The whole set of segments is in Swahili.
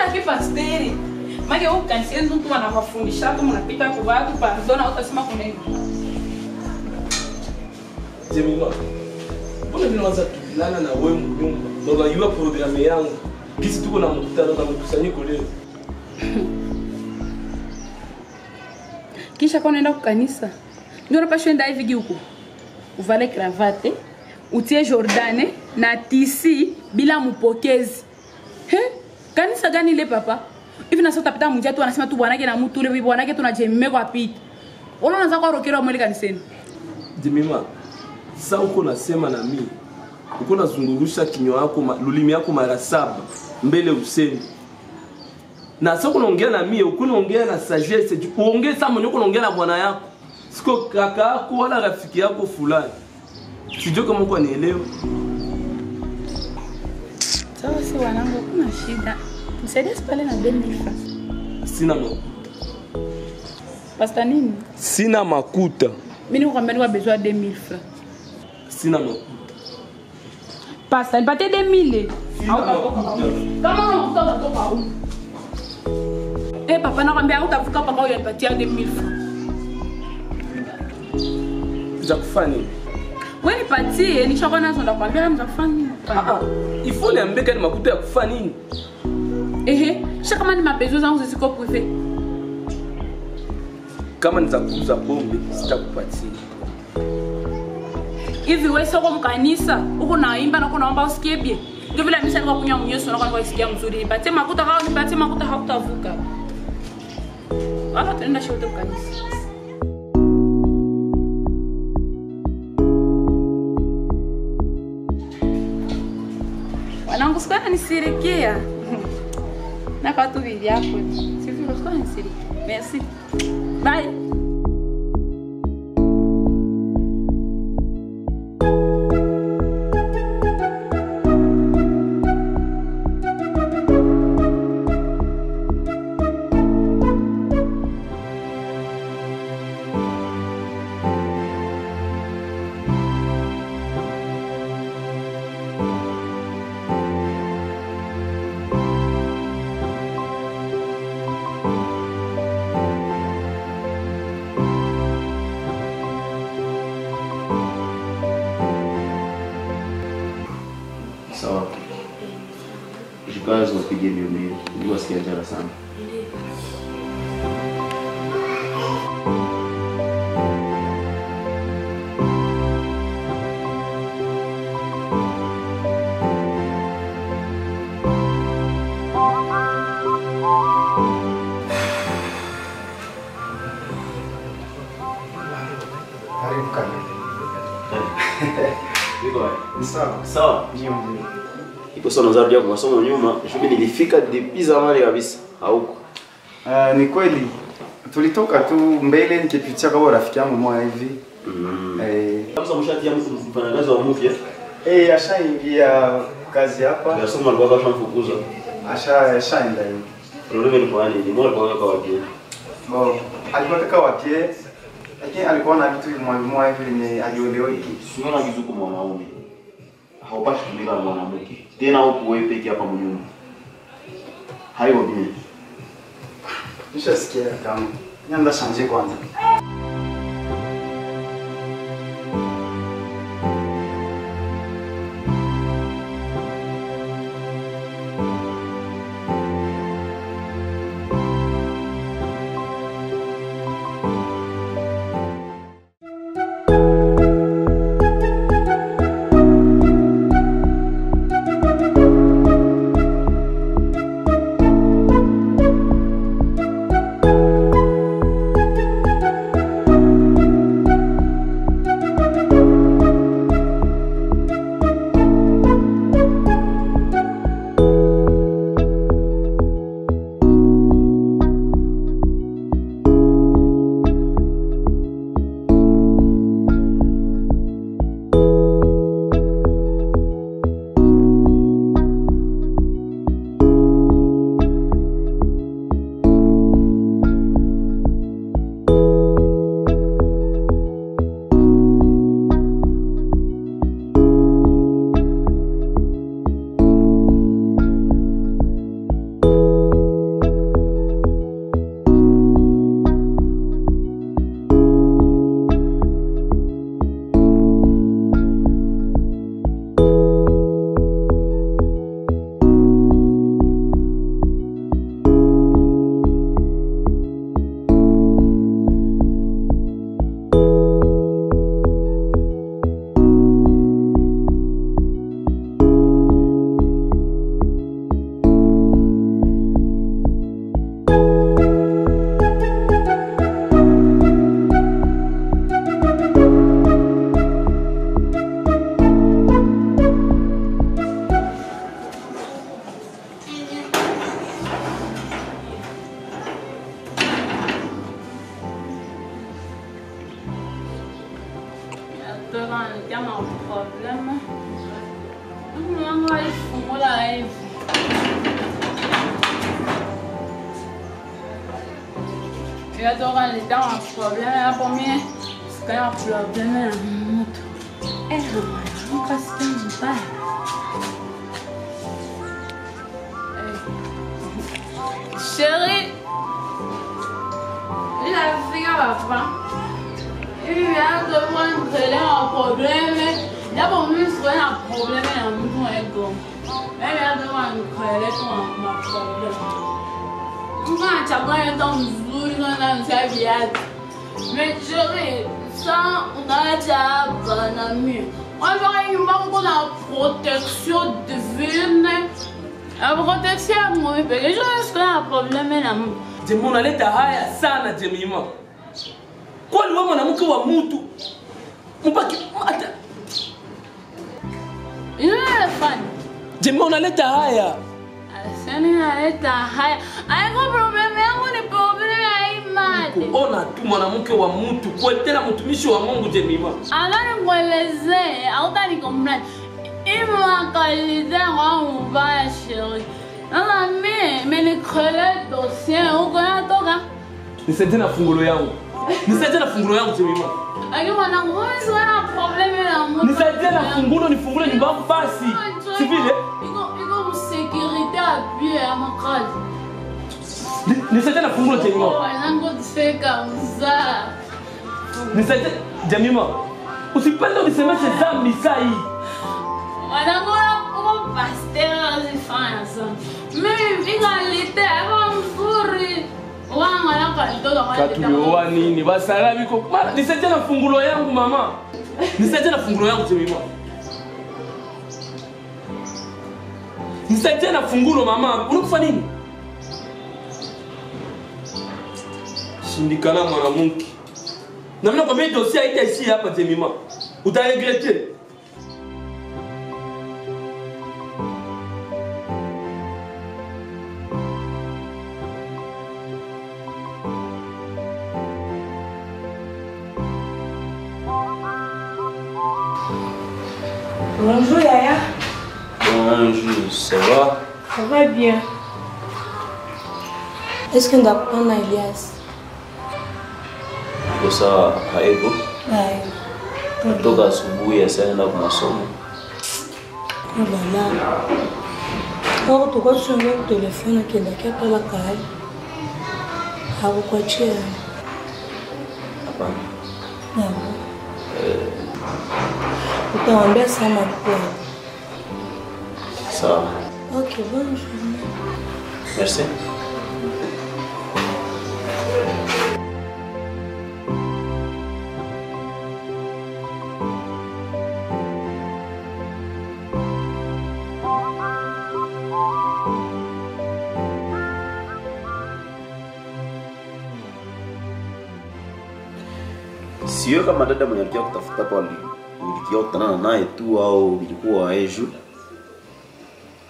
Jina ki pasteri. Maana huko kanisa mtu anawafundisha tu mnapita kwa watu pardon au utasema kuna nini? Jemima. Mbona mimi naanza tulala na wewe mnyumba? Ndio unajua programu yangu. Kisi tuko na mkutano na mkusanyiko leo. Kisha kwa unaenda kwa kanisa. Ndio unapaswa enda hivi huko. Uvale cravate, utie Jordane na tisi bila mpokezi. He? Kanisa gani ile papa? Hivi na sasa tapita mjia tu anasema tu bwanake na mtu ule bwanake tunajemme kwa pita. Wala unaanza kwa rokero mwele kanisani. Jemima, sasa uko nasema na mimi. Uko nazungurusha kinywa yako, lulimi yako mara saba mbele usemi. Na sasa unaongea na mimi, uko unaongea na sagesse, uongee sasa mwenyewe unaongea na bwana yako. Siko kaka yako wala rafiki yako fulani. Sijui kama uko nielewa. Sawa si wanangu kuna shida. Nisaidie pale na Benifa. Sina makuta. Pasta nini? Sina makuta. Mimi niko kwa besoin de 2000 francs. Sina makuta. Pasta, nipatie 2000. Kama unakuta kutoka huko. Eh papa nakwambia utavuka paka unipatie 2000 francs. Za kufanya nini? Wewe nipatie, nishakuwa nazo ndakwambia za kufanya nini? Ah ah. Il faut niambie kama makuta ya kufanya nini? Ehe, sha kama ni mabezo zangu zisiko privé. Kama nitakuuza pombe sitakupatia. Hivi wewe soko mkanisa, uko naimba na uko naomba usikie bie. Ndio vile mimi nilikuwa kunywa mnyeso na kwa kusikia mzuri. Nipatie makuta kama nipatie makuta hakutavuka. Wala tunaenda shote kanisa. Wanangu sikuwa nisirikia. Na kwa tu bibi yako. Sisi sikuwa nisirikia. Merci. Bye. Sawa. Jikazi upige mbio. Ndio sikia njala sana. Karibu karibu. Niko sawa. Sawa. Ndio ndio. Iko sawa nazarudia kwa masomo nyuma, shughuli nilifika depuis zamani kabisa. Hauko. Ni kweli. Tulitoka tu mbele nikipitia kwa rafiki yangu mmoja hivi. Kabisa mshatia mtu mfanyakazi wa mpya. Ashaingia kazi hapa. Masomo alikuwa kashamfukuza. Ashaenda hivi. Problema ni kwa nini? Mbona alikuwa kwa wapie? Bo, alikuwa kwa wapie. Lakini alikuwa na vitu vimwa hivi vyenye alieleweki. Unaona kizuko mwanaume. Haupashi kutumika na mwanamke. Tena huko wewe peke hapa mnyumba. Hayo bien. Nishasikia kama nyanda shanje kwanza. Nikatoka nilitaka problème hapo mie. Sikaya problème na mtu. Eh, mama, sikia mbaya. Chérie, il a fait papa. Il vient de prendre un problème. Il a pour moi un problème dans mon ego. Il vient de prendre un problème. Unachagua ndo mzuri na nzia. Mais chérie, ça on a déjà na mimi. On va nyumba kuna protection divine. La protection moi peke je suis un problème na mimi. Jemima unaleta haya sana Jemima. Kwani wewe mwanamke wa mtu mpaki hata Inafanya. Jemima unaleta haya. Asante naleta haya. Haiko problème yangu ni problème ya imani. Ona tu mwanamke wa mtu kweli tena mtumishi wa Mungu Jemima. Anani kuelezee, hautani complain. Ima kalite kwa mbaya chérie. Nana mimi nikrele dossier huko natoka. Nisaidie na fungulo yangu. Nisaidie na fungulo yangu Jemima. Aki mwanangu, wewe una problème na mtu. Nisaidie na fungulo nifungule nyumba yangu basi. Si vile? Iko sécurité à pied à ma kazi. Nisaidie na fungulo Jemima. Mwanangu tuseka mzaa. Nisaidie Jemima. Usipende unisemeshe dhambi saa hii. Mwanangu uko pasteur azifanya sana. Mimi ikalite hapo mzuri. Katulioa nini? Basara biko. Nisaidie na fungulo yangu mama. Nisaidie na fungulo yangu Jemima. Nisaidie na fungulo mama. Unakufa nini? Shindikana mwanamke. Na mimi nakwambia dossier haitaishia hapa Jemima. Utaregretter. Bonjour Yaya. Bonjour, ça va? Ça va bien. Est-ce qu'on doit prendre Elias? Kosa haego? Haego. Natoka asubuhi asaenda kwa masomo. Bala. Kwa tuko tunga telefone kenda pala kai. Hakukuachia. Hapana. Ndio. Utaambia sama kwa. Sawa. Ok, bonne journée. Merci. Sio kama dada mwenye alikuwa kutafuta hapo ulikia kutana naye tu au ilikuwa eju.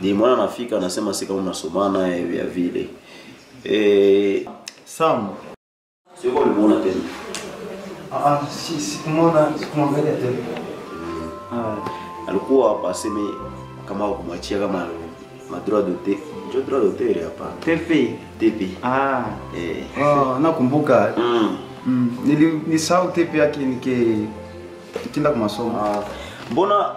Ni mwana anafika anasema si kama unasomana ya vile. Sam. Sio kama ulimuona tena. Si sikumuona, sikumwangalia tena. Alikuwa hapa aseme kama kumwachia kama ma droit d'auteur. Ndio droit d'auteur hapa. TP. TP. Oh, nakumbuka. Nilisahau TP yake nikienda kwa masomo. Mbona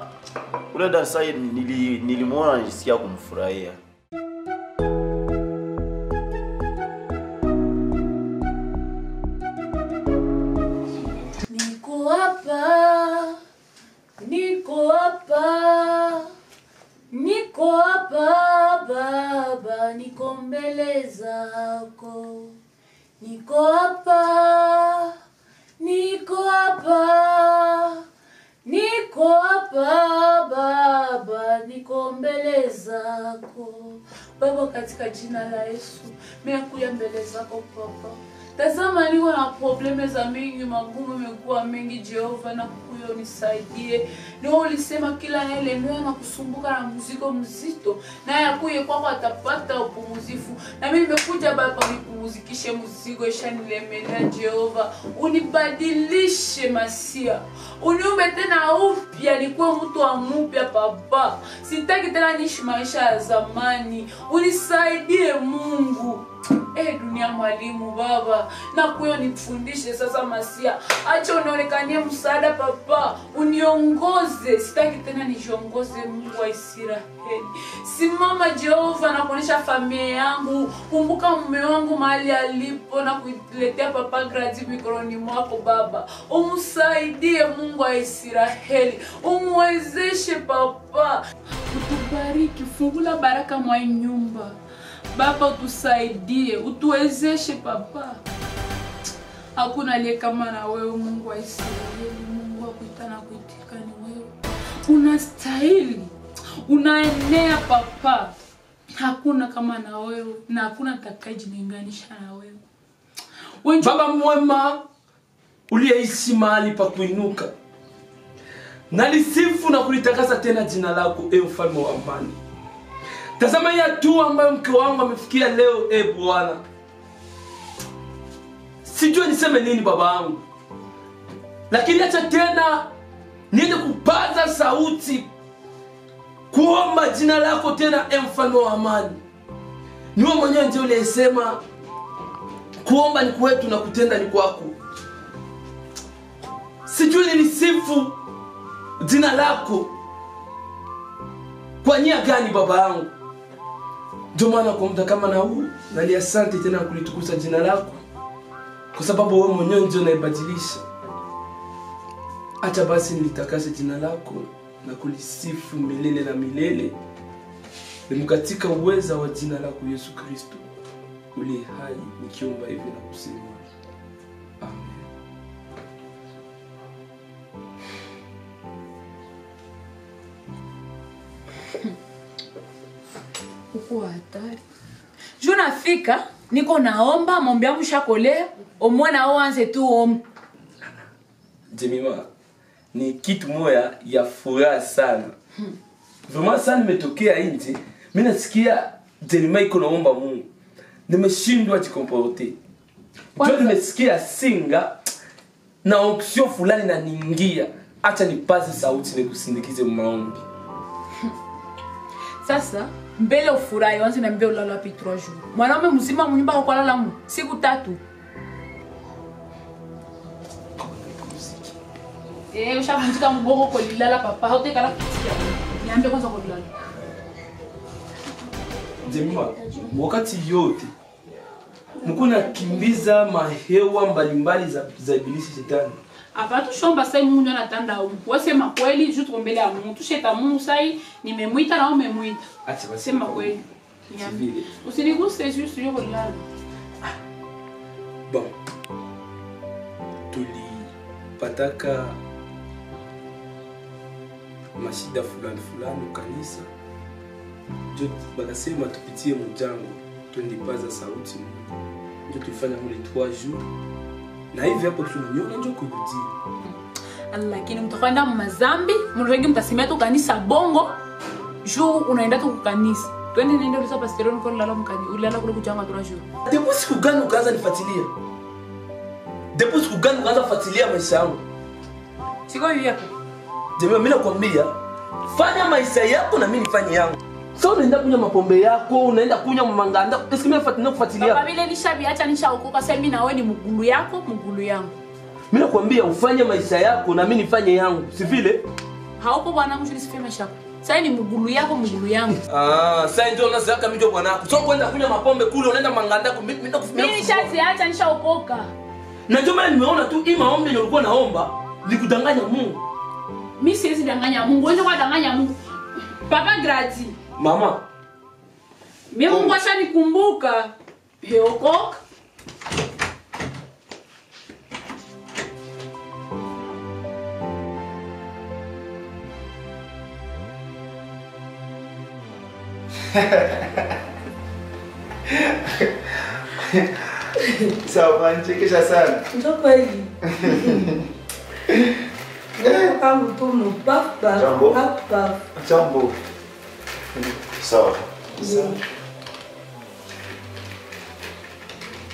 ule darasa nilimuona nilisikia kumfurahia. Niko hapa. Niko hapa. Niko hapa baba, niko mbele zako. Niko hapa. Niko hapa. Niko hapa baba, niko mbele zako. Baba, katika jina la Yesu, mimi nakuja mbele zako Papa. Tazama niko na probleme za mingi, magumu imekuwa mingi Jehova, na kukuyo nisaidie. Ni ulisema kila anayelemewa na kusumbuka na mzigo mzito, naye akuye kwako atapata upumuzifu. Na mimi nimekuja Baba nipumzikishe mzigo ishanilemelea Jehova. Unibadilishe Masia. Uniumbe tena upya, nikuwe mtu wa mpya Baba. Sitaki tena niishi maisha ya zamani. Unisaidie Mungu. Dunia mwalimu baba, na kuyo nifundishe sasa Masia. Acha unionekanie msaada papa, uniongoze. Sitaki tena nijiongoze Mungu wa Israeli. Simama Jehova na kuonesha familia yangu. Kumbuka mume wangu mahali alipo na kuiletea papa Gradi mikononi mwako baba. Umsaidie Mungu wa Israeli. Umwezeshe papa. Utubariki, fungula baraka mwa nyumba. Baba utusaidie, utuwezeshe papa. Hakuna aliye kama na wewe Mungu wa Israeli. Mungu wa kuita na kuitika ni wewe. Unastahili, unaenea papa. Hakuna kama na wewe na hakuna atakayejilinganisha na wewe. Baba mwema uliyeishi mahali pa kuinuka, nalisifu na kulitakasa tena jina lako, e mfalme wa amani. Tazama hii hatua ambayo mke wangu amefikia leo, e Bwana. Sijui niseme nini baba yangu. Lakini acha tena niende kupaza sauti kuomba jina lako tena, e mfalme wa amani. Ni wewe mwenyewe ndiye uliyesema kuomba ni kwetu na kutenda ni kwako. Sijui nilisifu jina lako kwa nia gani baba yangu. Ndio maana kwa muda kama na huu nalia asante tena kulitukuza jina lako, kwa sababu wewe mwenyewe ndio unaibadilisha. Acha basi nilitakase jina lako na kulisifu milele na milele, ni katika uweza wa jina lako Yesu Kristo uliye hai, nikiomba hivi na kusema amen. Uko hatari. Juu nafika niko naomba maombi yangu shakolea, omwana oanze tu om. Jemima, ni kitu moya ya furaha sana. Vraiment sana nimetokea nje, mimi nasikia Jemima iko naomba Mungu. Nimeshindwa jikomporter. Ndio nimesikia singa na onction fulani na ningia. Acha nipaze sauti nikusindikize maombi. Sasa mbele ufurahi wanze na mbele ulala wapi 3 jours. Mwanaume mzima mnyumba kwa kulala mu siku 3. Ushavunjika mgongo kwa lilala papa, hautekala kusikia. Niambie kwanza kwa lilala. Jemima, wakati yote mko nakimbiza mahewa mbalimbali za ibilisi shetani. Hapa tushomba sai Mungu ndio anatanda huko. Wasema kweli juu tuko mbele ya Mungu. Tusheta Mungu sai nimemuita na umemuita. Acha basi. Sema kweli. Niambie. Usiniguse juste yo kulala. Bon. Tulipataka mashida fulani fulani kanisa. Ndio bakasema tupitie mjango twende paza sauti Mungu. Ndio tulifanya mule 3 jours. Na hivi hapo tunaniona ndio kurudia. Lakini mtakwenda mazambi, mregi mtasimia tu kanisa bongo. Juu unaenda tu kanisa. Twende nenda uliza pastor niko lala mkani, ulala kule kuchanga 3 jours. Depuis siku gani ukaanza nifuatilia? Depuis siku gani ukaanza kufuatilia maisha yangu? Siko hivi hapo. Jamaa mimi nakwambia, fanya maisha yako na mimi nifanye yangu. Sasa unaenda kunywa mapombe yako, unaenda kunywa manganda. Eske mimi nafuatilia kufuatilia? Baba vile nishabiacha nishaokoka, sasa mimi na wewe ni mgulu yako, mgulu yangu. Mimi nakwambia ufanye maisha yako na mimi nifanye yangu, si vile? Haupo bwana wangu nisifanye maisha yako. Sasa ni mgulu yako, mgulu yangu. Sasa ndio unazaka mimi ndio bwana wako. Sio kwenda kunywa mapombe kule, unaenda manganda mimi mimi nishaziacha nishaokoka. Na ndio maana nimeona tu hii maombi nilikuwa naomba nikudanganya Mungu. Mimi siwezi danganya Mungu, wewe unadanganya Mungu. Papa Gradi. Mama. Mimi Mungu ashanikumbuka. Heokoka. Sawa, unanichekesha sana. Ndio kweli. Kama tu mpapa papa. Jambo. Sawa. Sawa.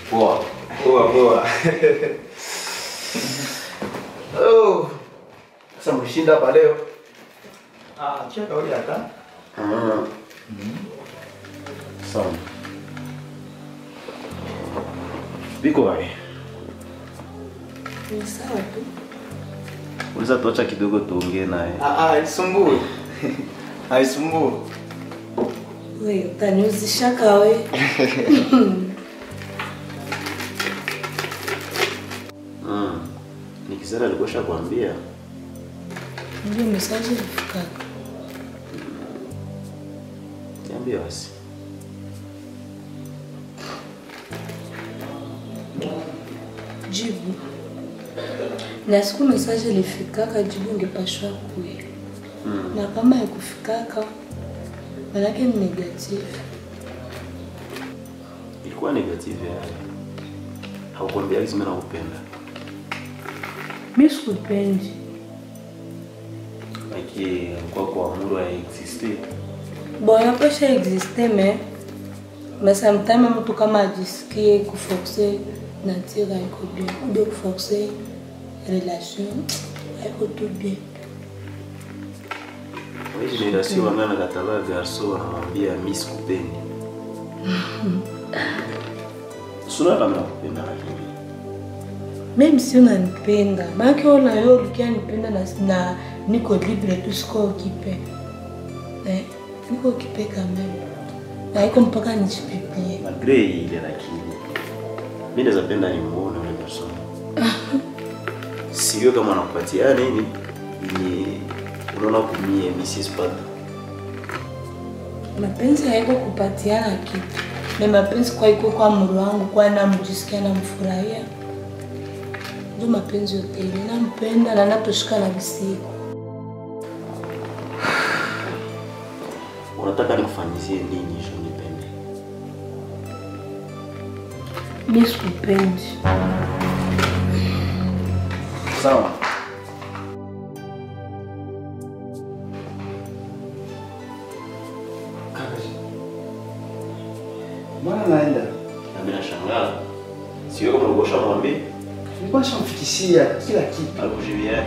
Poa. Poa poa. Oh. Sasa mshinda hapa leo. Ah, cheka wewe hata. Sawa. Biko wapi? Ni sawa tu. Unaweza tuacha kidogo tuongee naye. Haisumbui. Haisumbui. Wewe utaniuzisha kawe. Nikizara alikuwa shakwambia. Ndio message ilifika. Niambie basi. Jibu. Na siku message ilifikaka jibu ungepashwa kuya. Na kama haikufikaka manake ni negative. Ilikuwa negative yaani. Haukuambia hizi mimi nakupenda. Mimi sikupendi. Like kwa kuamuru ya existe. Bon, inapasha existe mais sometimes mtu kama ajisikie kuforcer nature haiko bien ou bien kuforcer relation haiko tout bien. Wewe generation wangana katala garçon wanamwambia mimi sikupendi. Sura kama nakupenda lakini même si unanipenda, maana wewe na wewe ulikia nipenda na niko libre tu siko occupé. Niko occupé quand même. Na iko mpaka nijipipie. Malgré ile lakini mimi naweza penda nimuone yule person. Sio kama anakupatia nini ni unaona kumie Mrs. Pata. Mapenzi haiko kupatiana kitu. Na mapenzi kwa iko kwa muru wangu kwa na mjisikia na mfurahia. Ndio mapenzi yote ile nampenda na natoshika na msiku. Unataka nikufanyizie nini hicho nipende? Mimi sikupendi. Sawa. Kaka. Mbona naenda? Na mimi nashangaa. Sio kama unagosha mwambie. Nilikuwa nishamfikishia kila kitu. Alikujibia.